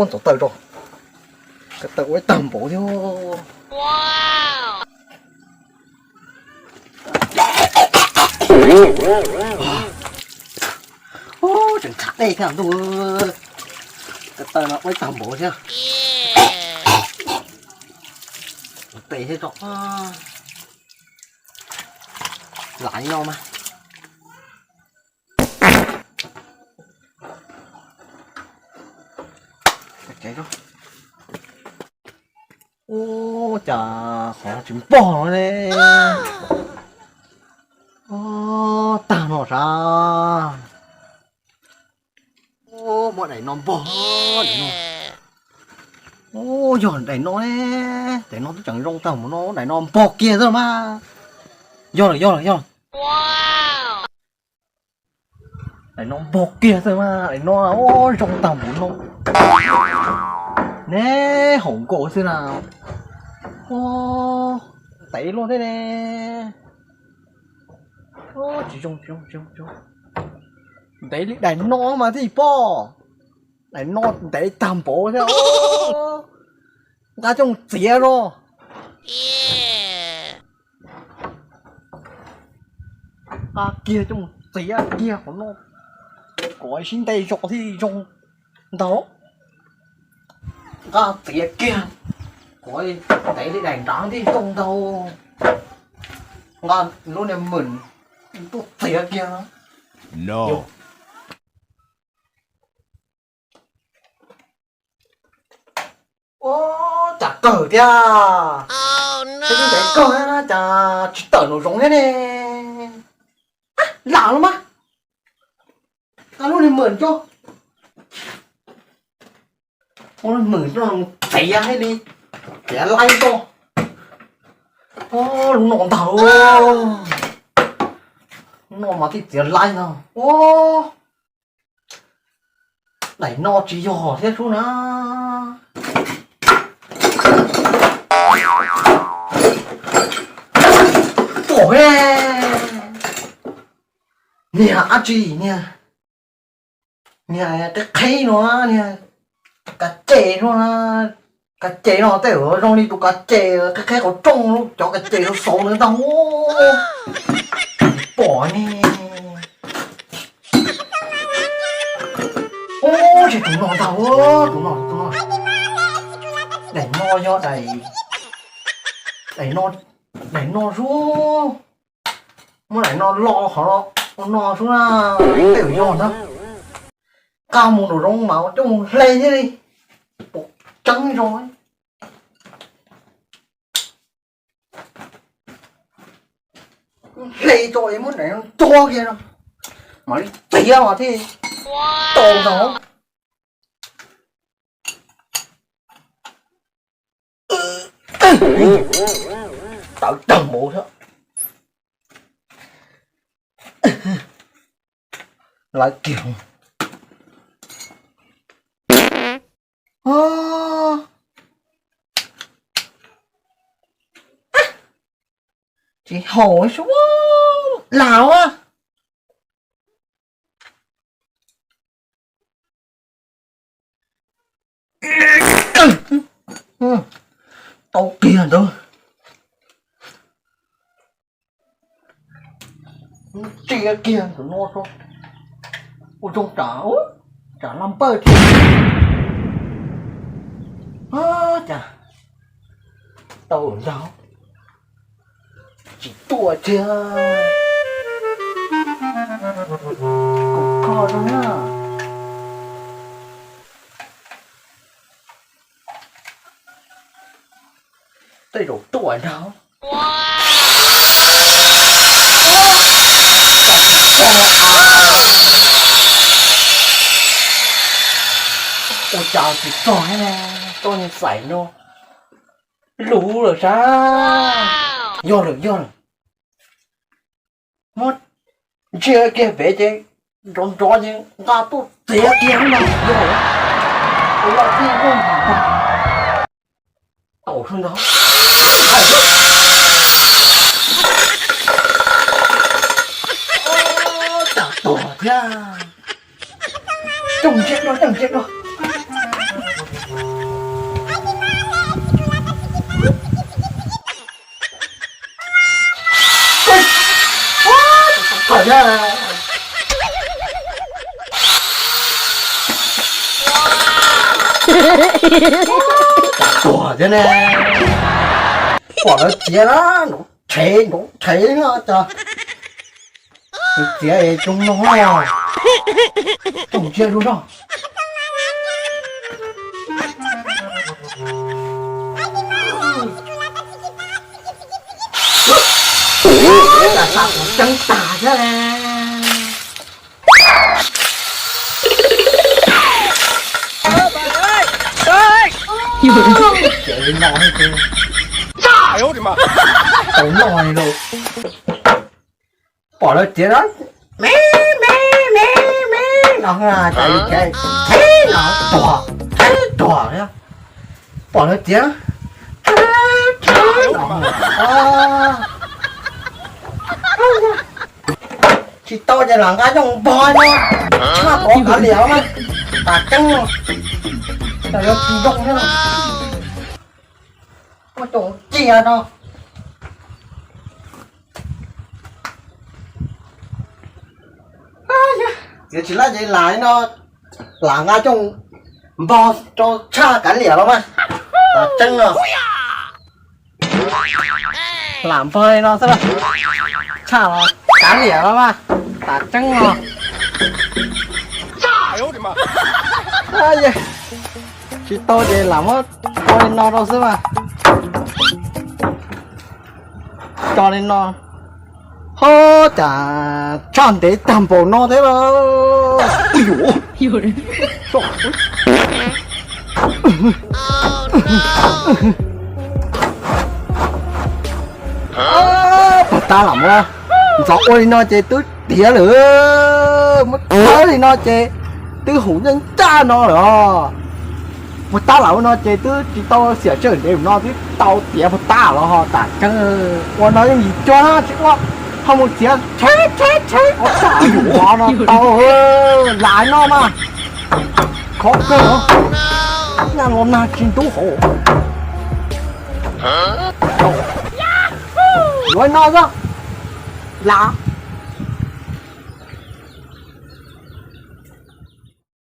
Txav taws tso, ko taw ua ib tag npaum thiab. Tseem tshav dej thiab ntuj, ko taw no ua ib tag npaum thiab. Tes thiab tso, lam li no mas. Ua cas qhov tsis npog no ne? Tag no sav. Muab daim no npog, daim no. Yog daim no ne, daim no twb tseem zoo tag mus no, daim no npog kiag xwb mas. Yog lawm, yog lawm, yog lawm. Daim no npog kiag xwb mas, daim no zoo tag mus no. Neb haum nkaus xwb na. Ntev luaj thiab ne. Tsis zoo, tsis zoo, tsis zoo, tsis zoo. Ntev li daim no mas thiaj pom. Daim no ntev tag npaum thiab. Nqa coj mus txiav los. Nqa kiag coj mus txiav kiag qhov no, kom sib nte zos thiaj zoo ntau. Nqa txiav kiag, kom ntev li daim nrad thiaj zoo ntau. Nqa lub niag mem tuaj txiav kiag. Ua cas kawg thiab. Tej lub ntev kawg thiab na, cas tsis tawm nraum zoov thiab ne. Lam los mas. Nqa lub niag mem tso. Ua lub mem no txiav thiaj li txiav laib tau. Lub no ntag. Lub no mas thiaj txiav laib ntag. Daim no tsis yog thiab sub na. Pom, niag dab tsi niag, niag qhib qhib no, niag kav ces no, kav ces no tej zaum zoo li tus kav ces qhib qhib qhov rooj, cov kav ces xauv xauv ntag. Pom ne. Ub, tsis tus no ntag, tus no, tus no. Daim no yog daim, daim no, daim no sub. Muab daim no lo qhov no sub na, tej zaum yog ntag. Nqa mus nraum zoov mas coj mus hle thiab li, pom tseeb zoo. Hle tso es muab daim no ntog kiag no, mam li txiav mas thiaj tau ntag. Tawv tag npaum thiab. Lawv kiag. Tsis haum sub, lam a. Tau kiag ntawd. Tsia kiag tus no tso. Ua zoo tsam, tsam laj npawj thiab. Cas tau ntag, tsis tuaj thiab. Kuv kho zoo na. Tej zaum tuaj ntag. Ua cas tsis txog, txoj niag xaim no luv lawm sab. Yog lawm, yog lawm. Muab ntsia kiag pem ces nrov nrov ces nqa tuaj txiav kiag no. Yog lawm, ua lawm thiaj yog. Tau sub ntag. Cas tuag thiab. Coj mus ntsia dua, coj mus ntsia dua. Ua, tawm thiab. Tuag thiab ne. Pom lawv txiav na, nrov rhev nrov rhev no cas. Nws txiav es zoo no, coj mus ntsia dua zog. Cas xa kuv ceeb tag thiab. Tsis li no, tau noj li lauj. Pom lawv txiav na, me me me me no, cas yus txiav thib no tuag, thib tuag thiab. Pom lawv txiav, thib thib no, tsis tau ces lam nqa coj npog no, tshaj pov kav liam mas, tas ceeb no, cas yuav tsis zoo thiab. Muab coj cia no. Txiav tsis laib ces lam no, lam nqa coj npog rau tshaj kav liam los mas, tas ceeb no. Lam npog li no xwb, tshaj los kav liam los mas, tas ceeb no. Tsis tau ces lam muab tso li no rau xwb mas. Tso li no, ho, cas tshaj ntev tag npaum no thiab lauj. Puag ta lam muab ntxov ua li no ces twb tiav lawm, muab tawv li no ces twb hum ncaj ncaj no lawm os. Puag ta lam ua no ces twb tsis tau xiam tsawg ntev no twb tau tiav puag ta los ho tas ceeb. Ua no yeej yim cuag tsis ua, ho mus txiav tsheb tsheb tsheb ua tas mov no tau, lam no mas khov kawg os. Nyaj los nag tsis ntub hauv. Yuav no xwb, lam